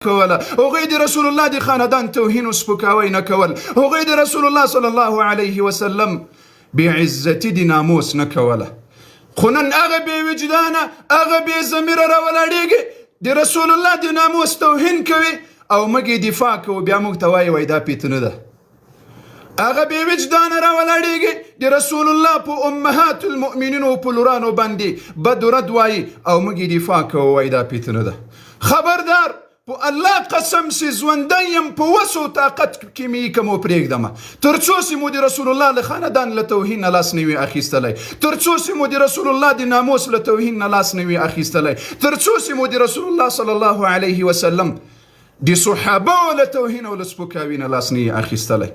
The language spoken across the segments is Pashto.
کوله، هغوی د رسول الله د خاندان توهین او سپکاوی نه کول، هغوی د رسول الله صلی الله علیه وسلم بې عزتي د ناموس نه کوله. خو نن هغه بې وجدانه، هغه بې ضمیره راولاړېږي، د رسول الله د ناموس توهین کوي او موږ یې دفاع کوو. بیا موږ ته وایي، وایي دا فتنه ده. هغه بې وجدانه راولاړېږي، د رسول الله په امهات المؤمنینو په لورانو باندې بد رد وایي او موږ یې دفاع کوو، وایي دا فتنه ده. خبردار، په الله قسم سي ژوندی یم، په وس او طاقت کې مې یې کوم پرېږدم، تر څو سي مو د رسول الله له خاندان له توهین نه لاس نه وي اخیستلی، تر څو سي مو د رسول الله د ناموس له توهین نه لاس نه وي اخیستلی، تر څو سي مو د رسول الله صلی الله علیه وسلم د صحابه له توهین او له سپکاوي نه لاس نه اخیستلی.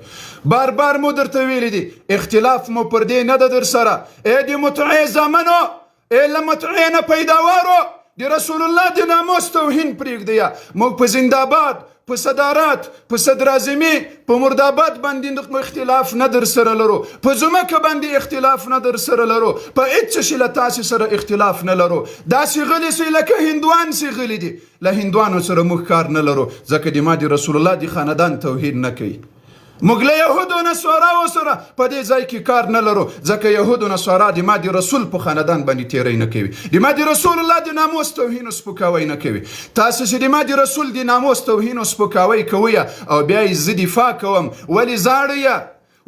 بار بار مو درته ویلي دي، اختلاف مو پر دې نه ده در سره. ای د متعې زامنو، ای له متعې نه پیداوارو، د رسول الله د ناموس توهین پرېږدئ. موږ په زنده‌باد، په صدارت، په صدراعظمي، په مرداباد باندې اختلاف نه در سره لرو، په ځمکه باندې اختلاف نه در سره لرو، په هېڅ شي له تاسې سره اختلاف نه لرو. داسې غلي سئ لکه هندوان سي غلي دي. له هندوانو سره موږ کار نه لرو، ځکه د ما د رسول الله د خاندان توهین نه کوي. موږ له یهودو نصاراو سره په دې ځای کې کار نه لرو، ځکه یهودو نصارا د ما د رسول په خاندان باندې تیری نه کوي، د ما د رسول الله د ناموس توهین او سپکاوی نه کوي. تاسو چې د ما د رسول د ناموس توهین او سپکاوی کوئ او بیا یې زه دفاع کوم، ولې زاړه یه؟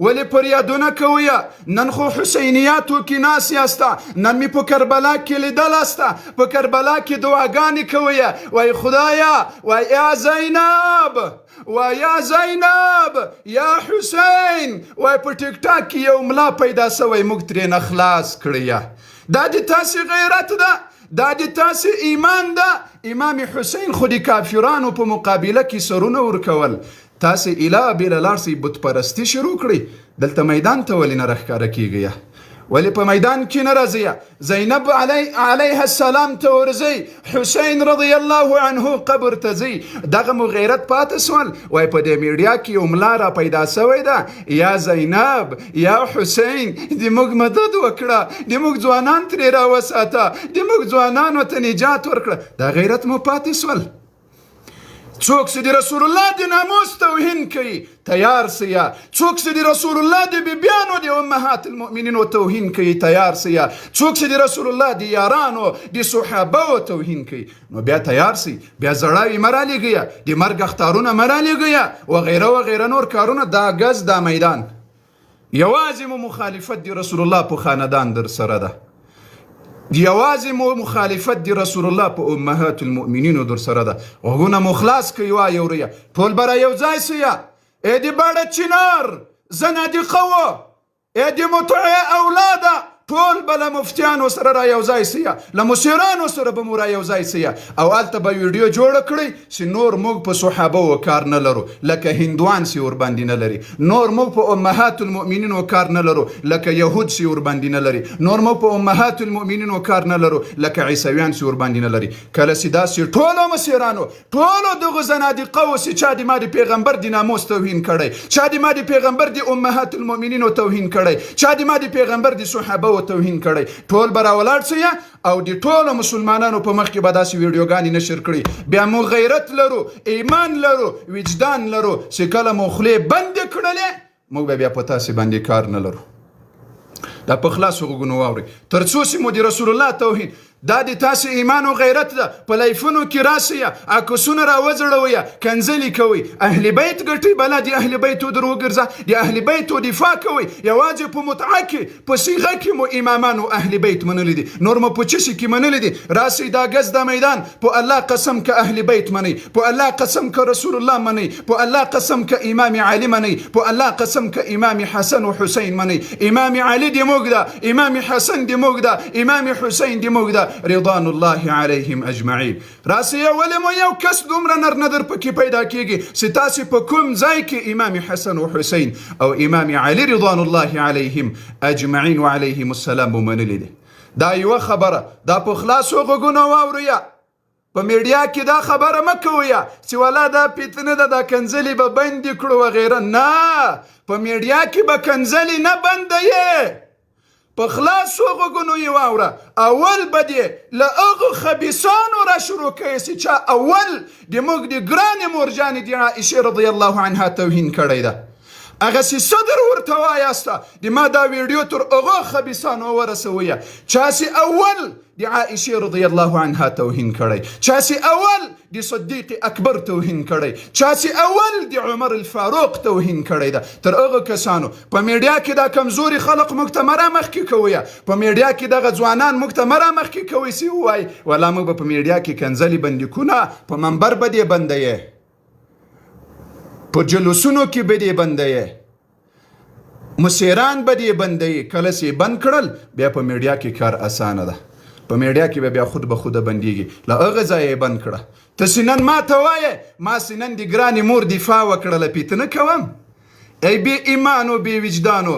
ولې فریادونه کوئ؟ نن خو حسینیاتو کې ناست یاسته، نن مې په کربلا کې لیدلاسته، په کربلا کې دعاګانې کوئ، وای خدایا، وای یا زینب، وای یا زینب، یا حسین، وای په ټیک ټاک کې یو ملا پیدا سوی، موږ ترې نه خلاص کړئ. دا د تاسې غیرت ده؟ دا د تاسې ایمان ده؟ امام حسین خو د کافرانو په مقابله کې سرونه ورکول، تاسې اله بله لاړ سئ، بت پرستي شروع کړئ. دلته میدان ته ولې نه راښکاره کیږئ؟ ولې په میدان کې نه راځئ؟ زینب علیه السلام ته ورځئ، حسین رضی الله عنه قبر ته ځئ. دغه مو غیرت پاتې سول؟ وای په دې میډیا کې یو ملا را پیدا سوی ده، یا زینب یا حسین د موږ مدد وکړه، د موږ ځوانان ترې راوساته، د موږ ځوانانو ته نجات ورکړه. دا غیرت مو پاتې سول؟ څوک چې د رسول الله د ناموس توهین کوي، تیار سئ. څوک چې د رسول الله د بیبیانو، د امهات المؤمنینو توهین کوي، تیار سئ. څوک چې د رسول الله د یارانو، د صحابه توهین کوي، نو بیا تیار سئ. بیا زړاوي مه رالیږئ، د مرګ اخطارونه مه رالیږئ، وغیره وغیره نور کارونه. دا ګز دا میدان یوازې مو مخالفت د رسول الله په خاندان در سره ده، یوازې مو مخالفت دی رسول الله په امهات المؤمنینو در سره ده. غوږونه مو خلاص کړئ، وایورئ، ټول به را یو ځای سئ. ای د باړه چینار زنادقه و، ای د متعې اولاده، ټول به له مفتیانو سره را یو ځای سئ، له مسیرانو سره به مو را یو ځای سئ او هلته به ویډیو جوړه کړئ چې نور موږ په صحابه و کار نه لرو لکه هندوان سي ورباندې نه لري، نور موږ په امهات المؤمنینو کار نه لرو لکه یهود سي ورباندې نه لري، نور موږ په امهات المؤمنینو کار نه لرو لکه عیسویان سي ورباندې نه لري. کله چې داسې ټولو مسیرانو، ټولو دغو زنادقه و چې چا د ما د پیغمبر د ناموس توهین کړی، چا د ما د پیغمبر د امهات المؤمنینو توهین کړی، چا د ما د پیغمبر د صحابه و توهین کړی، ټول به راولاړ سئ او د ټولو مسلمانانو په مخ کې به داسې ویډیوګانې نشر کړي. بیا مو غیرت لرو، ایمان لرو، وجدان لرو چې کله مو خولې بندې کړلې، موږ به بیا په تاسې باندې کار نه لرو. دا په خلاصو غوږونو واورئ، تر څو چې مو د رسول الله توهین، دا د تاسې ایمان او غیرت ده؟ په لایفونو کې راسئ، عکسونه راوځړوئ، کنځلې کوئ، اهل بیت ګټئ، بلا د اهل بیتو در وګرځه، د اهل بیتو دفاع کوئ. یوازې په متعه کې، په صیغه کې مو امامان او اهل بیت منلي دي، نور مو په څه شي کې منلي دي؟ راسئ دا ګز دا میدان، په الله قسم که اهل بیت منئ، په الله قسم که رسول الله منئ، په الله قسم که امام علي منئ، په الله قسم که امام حسن او حسین منئ. امام علي دې موږ ده، امام حسن دې موږ ده، امام حسین دې موږ ده، رضوان الله علیهم اجمعین. راسئ، ولې مو یو کس دومره نر نه در پکې پیدا کیږي چې تاسې په کوم ځای کې امام حسن او حسین او امام علي رضوان الله علیهم اجمعین وعلیهم السلام مو منلي دي؟ دا یوه خبره، دا په خلاصو غوږونو واورئ. په میډیا کې دا خبره مه کوئ چې ولا دا فتنه ده، دا کنځلې به بندې کړو وغیره. نه، په میډیا کې به کنځلې نه بندوي. په خلاصو غوږونو یې واوره. اول به دې له هغو خبیثانو را شروع کوې چې چا اول د موږ د ګرانې مورجانې د عائشې رضی الله عنها توهین کړی ده. هغسې صدر ورته وایاسته، د ما دا ویډیو تر هغو خبیثانو ورسویه چا چې اول د عائشې رضی الله عنها توهین کړی، چا چې اول د صدیق اکبر توهین کړی، چا چې اول د عمر الفاروق توهین کړی ده. تر هغه کسانو په میډیا کې دا کمزوري خلق موږ ته مه رامخکې کوئ، په میډیا کې دغه ځوانان موږ ته مه رامخکې کوئ چې ووایي ولا موږ به په میډیا کې کنځلې بندې کړو. نه، په منبر به دې بندیې، په جلوسونو کې به دې بندیې، مسیران به دې بندوي. کله چې بند کړل بیا په میډیا کې کار اسانه ده، په میډیا کې به بیا خود به خوده بندیږي. له هغه ځایه یې بند کړه. ته چې نن ما ته وایې ما چې نن د ګرانې مور دفاع وکړله، فتنه کوم؟ ای بې ایمانو بې وجدانو،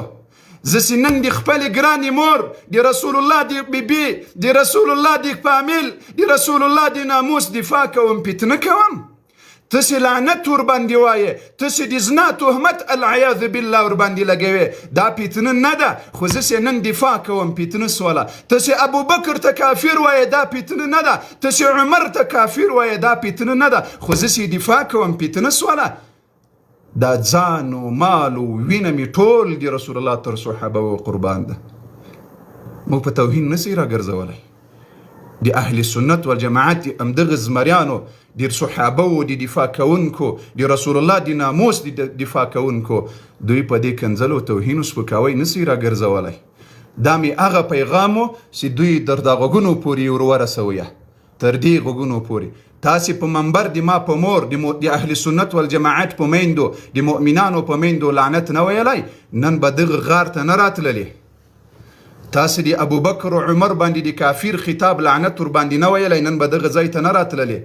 زه چې نن د خپلې ګرانې مور، د رسول الله د بیبي، د رسول الله د فامیل، د رسول الله د ناموس دفاع کوم، فتنه کوم؟ ته چې لعنت ورباندې وایې، ته چې د زنا تهمت العیاذ بالله ورباندې لګوې، دا فتنه نه ده؟ خو زه چې نن دفاع کوم، فتنه سوله. ته چې ابوبکر ته کافر وایې، دا فتنه نه ده؟ ته چې عمر ته کافر وایې، دا فتنه نه ده؟ خو زه چې دفاع کوم، فتنه سوله. دا ځان او مال او وینه مې ټول د رسول الله تر صحابه و قربان ده. موږ په توهین نسی راګرځولی. د اهل سنت والجماعت همدغه زمریانو، د صحابه و د دفاع کوونکو، د رسول الله د ناموس د دفاع کوونکو، دوی په دې کنځلو، توهین او سپکاوی نسی راګرځولی. دا مې هغه پیغام و چې دوی در د غوږونو پورې ور ورسویه، تر دې غوږونو پورې. تاسې په منبر د ما په مور، د اهل سنت والجماعت په میندو، د مؤمنانو په میندو لعنت نه ویلی، نن به دغه غار ته نه راتللې. تاسې د ابوبکر او عمر باندې د کافر خطاب، لعنت ور باندې نه ویلی، نن به دغه ځای ته نه راتللې.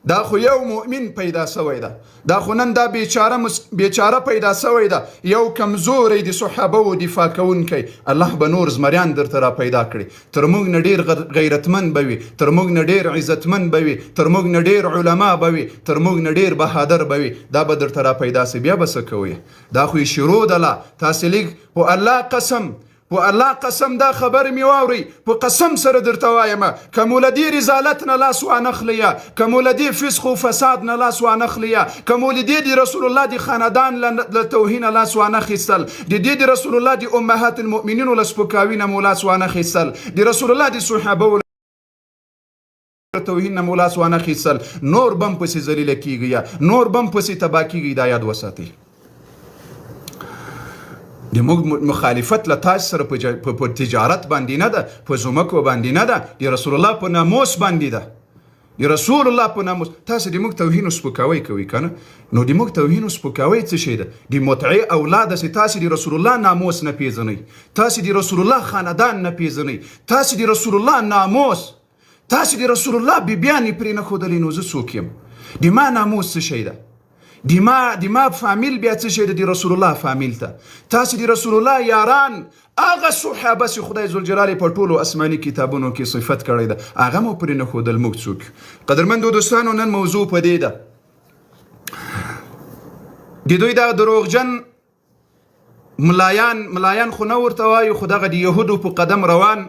دا خو یو مؤمن پیدا سوی ده، دا خو نن دا بیچاره پیدا سوی ده، یو کمزوری د صحابه و دفاع کوونکی. الله به نور زمریان درته را پیدا کړي. تر موږ نه ډیر غیرتمن به وي، تر موږ نه ډیر عزتمن به وي، تر موږ نه ډیر علما به وي، تر موږ نه ډیر بهادر به وي. دا به درته را پیدا سي، بیا به څه کوئ؟ دا خو یې شروع ده لا. تاسې لږ، په الله قسم، په الله قسم، دا خبر می واوري، په قسم سره درته وایم، که مو له دې رذالت نه لاس وانخلی، که مو له دې فسق او فساد نه لاس وانخلی، که مو له دې د رسول الله د خاندان له توهین لاس وانخیستل، د دې د رسول الله د امهات المؤمنینو له سپکاوي نه مو لاس وانخیستل، د رسول الله د صحابه توهین نه مو لاس وانه خیستل، نور بم پسې ذلیله کیږي، نور بم پسې تباه کیږي. دا یاد وساتئ، د موږ مخالفت له تاسو سره په تجارت باندې نه ده، په زمکو باندې نه ده، د رسول الله په ناموس باندې ده، د رسول الله په ناموس. تاسو د موږ توهین او سپکاوی کوئ که نه؟ نو د موږ توهین او سپکاوی څه شی ده؟ د متعې اولاد چې تاسو د رسول الله ناموس نه پیژنئ، تاسو د رسول الله خاندان نه پیژنئ، تاسو د رسول الله ناموس، تاسو د رسول الله بیبیانې پرې نه ښودلې، نو زه څوک یم؟ د ما ناموس څه شی ده؟ د ما فامیل بیا څه شی ده؟ د رسول الله فامیل ته تاسو د رسول الله یاران، هغه صحابه چې خدای ذوالجلال په ټولو آسماني کتابونو کې صفت کړی ده، هغه مو پرې نه ښودل، موږ څوک؟ قدرمندو دوستانو، نن موضوع په دې ده، د دوی دا دروغجن ملایان، ملایان خو نه ورته وایو، خو دغه د یهودو په قدم روان